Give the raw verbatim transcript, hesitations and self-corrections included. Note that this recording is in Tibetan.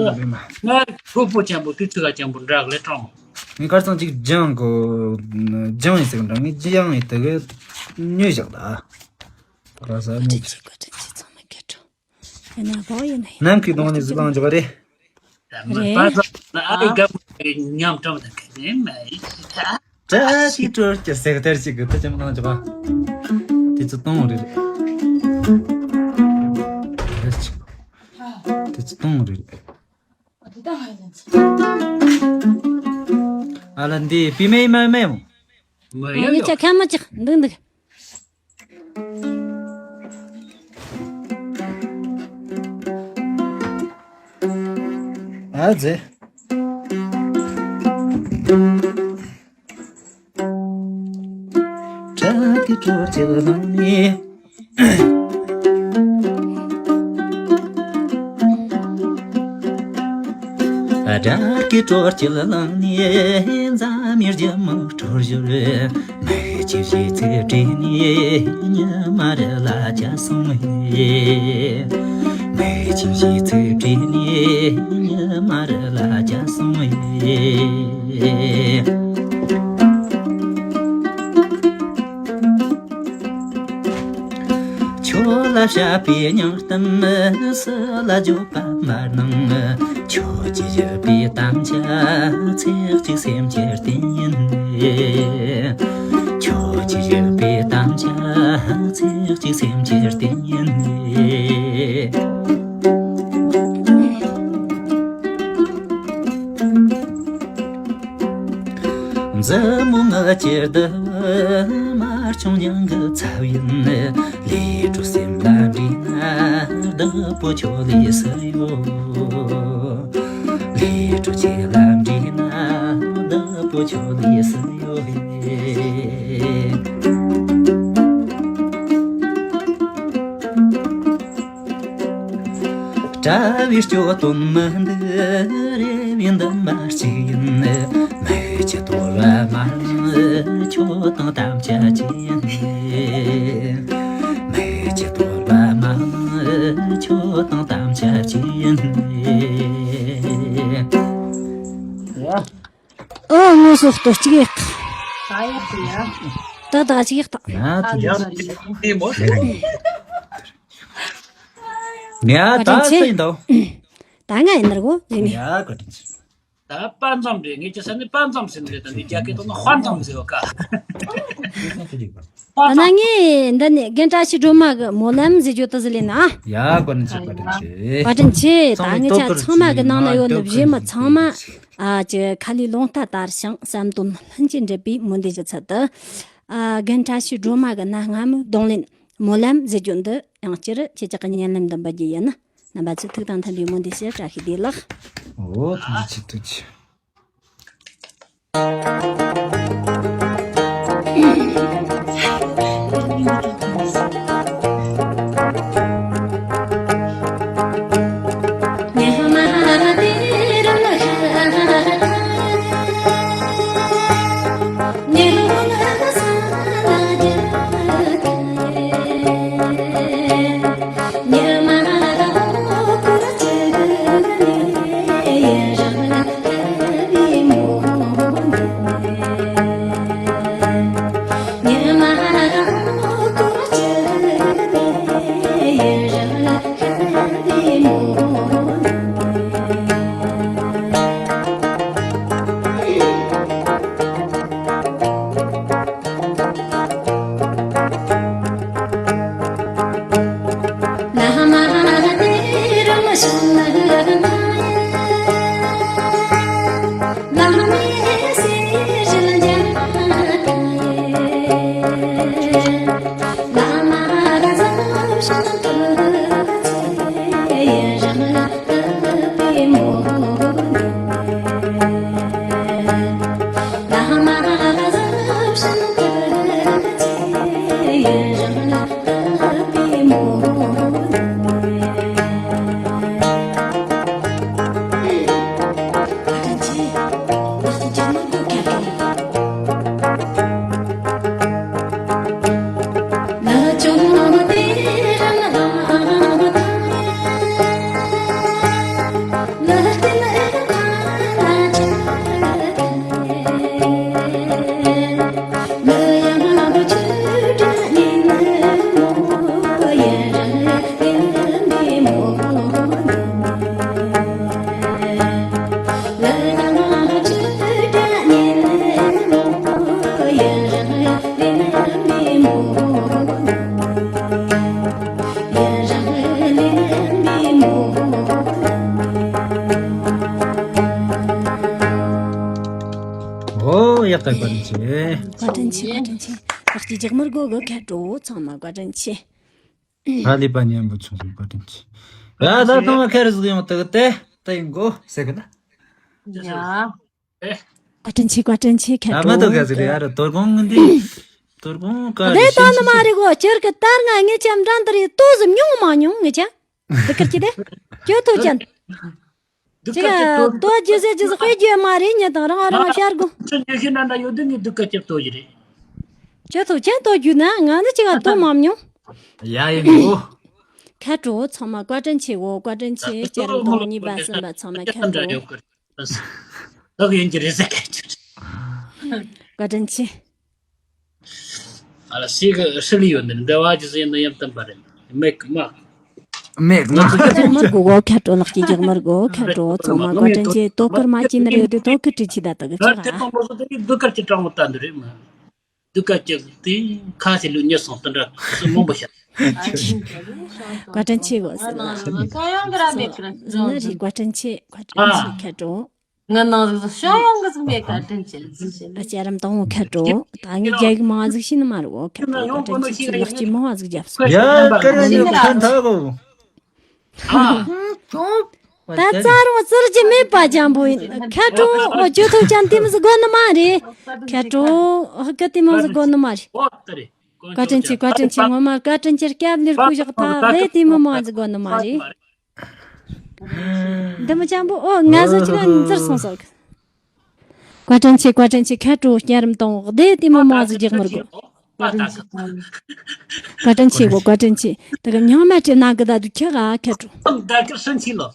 ང་ཁོ་པོ་ཅན་པོ་དུས་ཚོད་ག་ཅན་པོ་འདྲ་གི་ལས་དྲང་། ངས་ཁར་སང་ཅིག་སྦྱང་གོ། སྦྱང་ཡིན་ཟེར་གི་འདྲ། ངས་ཅི་ཡང་ཡིན་དེ་གི་ཉོས་བཞག་ད། ར་ས་མི་བཀའ་དྲིན་ཆེ། བཀའ་དྲིན་ཆེ། ཚང་མ་སྐྱིད་འགྲོ། ཡིན་ན་གོ་ཡིན་ན་ཡིན། ནམ་མཁའི་ལྡོང་ནས་གཟིགས་ལངས་འཇོག་རེད། རེད། པ་ས་ན་ཨ་རི་ག་མ་ཉམས་གྲང་ད་ག་ནས་མ་ཡིན་ད། བཀྲ་ཤིས་སྤྲོ་སྐྱིད་ཟེར་གི་དེར་ཅིག་གི་དེ་ཅམ་ལངས་འཇོག་པ། དེ་ཚོ་གཏོང་རེད། དེ་ཚོ་གཏོང་རེད། ཨ་ལ་འདི་པི་མེ་མེ་མེ་མོ། མི་ཡོད་ཡོད། ཁ་མ་ཅིག་འདུག་འདུག་ཨ་ཙི། བྲག་གི་དྲོད་ཀྱི་ལམ་ནས། བྲག་གི་དྲོད་ཀྱི་ལམ་ནས་འཛམ་བུའི་རྒྱལ་མོ་བྲོས་བཞུར། མིག་གཅིག་བྱས་ཚེ་བྲིས་ནས་ཉི་མ་རི་ལ་བརྒྱབ་སོང་བས། མིག་གཅིག་བྱས་ཚེ་བྲིས་ནས་ཉི་མ་རི་ལ་བརྒྱབ་སོང་བས། ཁྱོད་ལ་བཤད་པའི་སྙིང་གཏམ་སུ་ལ་བརྗོད་པ་མ་གནང་། ཁྱོད་ཀྱིས་བཤད་པའི་དམ་བཅའ་ཚིག་གཅིག་སེམས་ཀྱི་གཏིང་ཡིན། ཁྱོད་ཀྱིས་བཤད་པའི་དམ་བཅའ་ཚིག་གཅིག་སེམས་ཀྱི་གཏིང་ཡིན། མཛུབ་མོ་ང་ཅེར་འདི་དམར་ཆུང་མྱང་གི་ཚབ་ཡིན། ལས་འཕྲོ་སེམས་ལ་འདྲིས་ན་བདག་པོ་ཁྱོད་ལས་སུ་ཡོད། ལས་འཕྲོ་ཁྱེད་ལ་འདྲིས་ན་བདག་པོ་ཁྱོད་ལས་སུ་ཡོད། གྲྭ་བའི་སྐྱོ་སྟོན་མི་འདི་རེ་བའི་འདུན་མ་གཅིག་ཡིན། མིག་གི་དོར་བ་མ་ལངས་ཁྱོད་དང་དམ་བཅའ་གཅིག་ཡིན། མིག་གི་དོར་བ་མ་ལངས་ཁྱོད་དང་དམ་བཅའ་གཅིག་ཡིན། ཨོ་ངོ་སོ་ལྟོ་གཅིག་ཡག་ད་ཡག་ཏུ་ཡ། ད་ད་གཅིག་ཡག་ད། ཡ་ད་ཡག་ཏུ་ཡ། ཡ་ད་སུ་ཡིན་དོ། ད་ང་ཡིན་ནར་གོ་ཡིན་ནི། ཡ་བཀའ་དྲིན་ཆེ། ད་དཔའ་མཛངས་རེད། ངས་ཀྱི་ས་ནི་དཔའ་མཛངས་ཟེར་ནི་རེད། ད་འདི་རྒྱ་སྐད་ཐོག་ན་དཔའ་མཛངས་ཟེར་བ་ཀ། དཔའ་ད་ན་མཛངས། ངས་འདི་ནི་རྒན་བཀྲ་ཤིས་སྒྲོལ་མ་གི་སྨོན་ལམ་ཟེར་རྒྱུ་དེ་ཟེར་ལེ་ན། ཡ་བཀའ་དྲིན་ཆེ། བཀའ་དྲིན་ཆེ། བཀའ་དྲིན་ཆེ། ད་ངས་ཀྱ་ཚང་མ་གི་ནང་ན་ཡོད་ནི་བཞེས་མི་ཚང་མ། ཨ་ཅེ་ཁ་ལི་ལོང་ལྟ་དར་ཞིང་བསམ་དོན་ལྷུན་གྱིས་འགྲུབ་པའི་སྨོན་འདུན་ཞུ་ཚུལ་དུ། ཨ་རྒན་བཀྲ་ཤིས་སྒྲོལ་མ་གི་གནའ་སྔ་མོའི་རྡུང་ལེན་སྨོན་ལམ་ཟེར་རྒྱུ་འདི་ཡང་སྤྱིར་ཁྱེད་ཅག་གི་ཉན་ལམ་དུ་འབུལ་རྒྱུ་ཡིན། རྣམ་པ་ཚོས་ཐུགས་དང་མཐུན་པའི་སྨོན་འདུན་ཞུ། བཀྲ་ཤིས་བདེ་ལེགས། ཨོ་ཐུགས་རྗེ་ཆེ། ཐུགས་རྗེ་ཆེ། ད་བཀའ་དྲིན་ཆེ། བཀའ་དྲིན་ཆེ། བཀའ་དྲིན་ཆེ། ཁྱེད་ཀྱི་རྒྱག་མར་གོ་གི་ཁ་དྲོ་ཚང་མ་བཀའ་དྲིན་ཆེ། ད་ལས་པ་ཉན་པོ་ཆུང་སོང་བཀའ་དྲིན་ཆེ། ཡ་ད་ཐོག་མ་ཁ་རེ་ཟིག་ཡོང་དུ་གི་དེ་ད་ཡིན་གོ་ཟེར་གི་ན། ཡ། བཀའ་དྲིན་ཆེ། བཀའ་དྲིན་ཆེ། ཁ་ཨ་མ་དོ་དྲོ་ག་ཟིག་རེད། ཨ་ར་དོ་དགོང་ངི་འདི་དོ་དགོང་ཀ་རེད། ད་ནི་མ་རེད་གོ། སྤྱིར་གི་ད་སྔ་ངེད་ཅག་འདྲ་འདི་རེད། ལྟོ་ཟིག་མྱོང་མ་མྱོང་ངེད་ཅག་འདི་ཁར་གྱི་དེ་ཇོ་ཐོ་ཅན། ཅི་ག་ལྟོ་རྒྱུ་ཟེར་རྒྱུ་ཟིག་དཔེ་རྒྱུ་མ་རེད། ཉི་དང་རང་རང་ཤར་གོ། ཁྱོད་ཉི་ཤུ་ན་འདྲ་ཡོད་དུས་ངས་སྡུག་ཀ་ཅིག་ལྟོ་རྒྱུ་རེད། ཇོ་ཐོ་ཅན་ལྟོ་རྒྱུ་ན་ང་ནི་ཅི་ག་ལྟོ་མ་མྱོང་། ཡ་ཡིན་གོ། ཁ་དྲོ་ཚང་མ་བཀའ་དྲིན་ཆེ་གོ། བཀའ་དྲིན་ཆེ། སྐྱ་རིམ་དང་གཉིས་པ་གསུམ་པ་ཚང་མ་ཁ་དྲོ། ལག་ཡིན་གྱི་རེད་ཟེར་ག་ཅིག་རེད། བཀའ་དྲིན་ཆེ། ཨ་ལ་སི་གི་སི་ལི་ཡོད་ནི་འདྲ་བ་ཅི་ཟེར་ནི་ཡང་བསྟན་པ་རེད། མེད་གི་མ། མེད་ང་། རྒྱག་མར་གོ་གོ། ཁ་དྲོ་ལགས་ཀྱི་རྒྱག་མར་གོ། ཁ་དྲོ་ཚང་མ་བཀའ་དྲིན་ཆེ། ལྟོ་ཁུར་མ་ཅི་ནི་རེད་དེ་ལྟོ་ཁུར་དྲི་ཆི་ད་ད་གི་ཅི་ར། སྡུག་ཀ་ཅི་དྲང་མོ་ལྟ་འདི་རེད་མ། སྡུག་ཀ་ཅི་དེ་ཁ་ཤས་ལུས་ཉེས་སོང་དེ་འདྲ་སུ་མང་པོ་ཤ། བཀའ་དྲིན་ཆེ་གོ་ཟེར་ལ། ཟེར་ན་རེད། བཀའ་དྲིན་ཆེ། བཀའ་དྲིན་ཆེ། ཁ་དྲོ། ང་ནང་ཟིག་ཤོ་ཡོང་གི་ཟིག་མེད། བཀའ་དྲིན་ཆེ་ཟིག་ཞེས་ལ། ལྕགས་རམ་དང་བོ་ཁ་དྲོ། ད་ངས་རྒྱ་ཡིག་མང་ཟིག་ཤེས་ནི་མ་རེད་བོ། ཁ་དྲོ་བཀའ་དྲིན་ཆེ། ལགས་ཀྱི་མང་བ་ཟིག་རྒྱབ་སོང་། ཡ་ཀ་ར་ཉོ་ཁ་འཐག་གོ། ད་རྩ་རུང་ཟུར་གྱི་མེད་པ་ཅན་པོ་ཡིན། ཁ་དྲོ་ཨོ་ཇོ་ཐོ་ཅན་དེ་མི་ཟིག་དགོ་ནི་མ་རེད། ཁ་དྲོ་ཧ་ཀ་དེ་མི་ཟིག་དགོ་ནི་མ་རེད། བཀའ་དྲིན་ཆེ། བཀའ་དྲིན་ཆེ། ངོ་མ་བཀའ་དྲིན་ཆེ། སྐྱབས་ལེར་སྐུ་བཞག་ཐ་ལེ་དེ་མི་མང་ཟིག་དགོ་ནི་མ་རེད། འདི་མི་ཅན་པོ་ཨོ་ང་ཟོ་ཅིག་འཛིར་སོང་ཟོ། བཀའ་དྲིན་ཆེ། བཀའ་དྲིན་ཆེ། ཁ་དྲོ་སྐྱ་རིམ་དང་བདེ་དེ་མི་མང་ཟིག་རྒྱག་མི་དགོ། བཀའ་དྲིན་ཆེ་གོ། བཀའ་དྲིན་ཆེ། ད་ག་མྱང་མ་ཁྲི་ན་གི་ད་དུ་ཁྱ་ག་ཁ་དྲོ། ད་གི་སན་ཆི་ལོ།